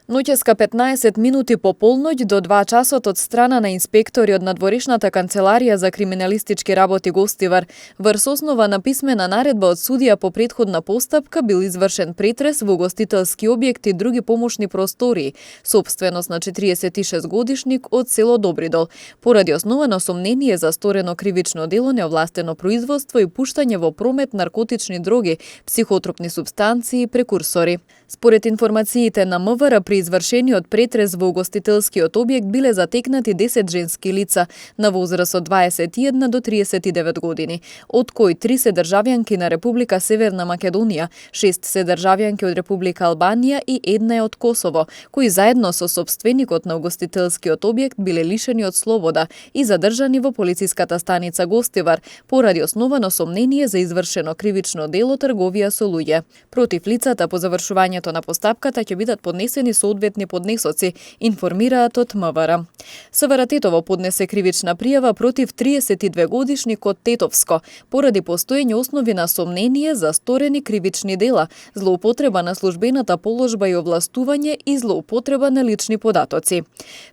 Ноќеска 15 минути по полноќ до 2 часот од страна на инспектори од надворешната канцеларија за криминалистички работи Гостивар, врз основа на писмена наредба од судија по претходна постапка бил извршен претрес во угостителски објекти и други помошни простории, сопственост на 46 годишник од село Добридол, поради основано сомнение за сторено кривично дело, неовластено производство и пуштање во промет наркотични дроги, психотропни супстанции и прекурсори. Според информациите на МВР, при извршениот претрес во угостителскиот објект биле затекнати 10 женски лица на возраст од 21 до 39 години, од кои 3 се државјанки на Република Северна Македонија, 6 се државјанки од Република Албанија и 1 е од Косово, кои заедно со сопственикот на угостителскиот објект биле лишени од слобода и задржани во полициската станица Гостивар поради основано сомнение за извршено кривично дело трговија со луѓе. Против лицата по завршувањето на постапката ќе бидат поднесени соодветни поднесоци, информираат од МВР. СВР Тетово поднесе кривична пријава против 32 годишник од Тетовско, поради постоење основи на сомнение за сторени кривични дела, злоупотреба на службената положба и овластување и злоупотреба на лични податоци.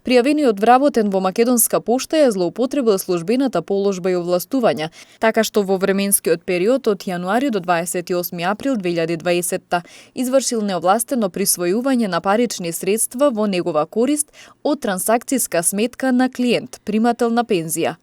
Пријавениот вработен во Македонска пошта ја злоупотребил службената положба и овластување, така што во временскиот период од јануари до 28 април 2020 извршил неовластено присвојување на парични средства во негова корист од трансакциска сметка на клиент, примател на пензија.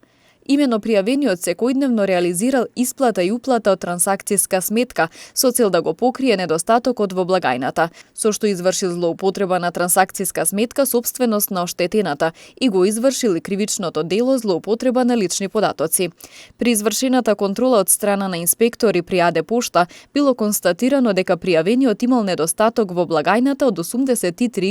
Имено пријавениот секојдневно реализирал исплата и уплата од трансакциска сметка со цел да го покрие недостатокот во благајната, со што извршил злоупотреба на трансакциска сметка сопственост на оштетената и го извршил и кривичното дело злоупотреба на лични податоци. При извршената контрола од страна на инспектори при АД Пошта било констатирано дека пријавениот имал недостаток во благајната од 83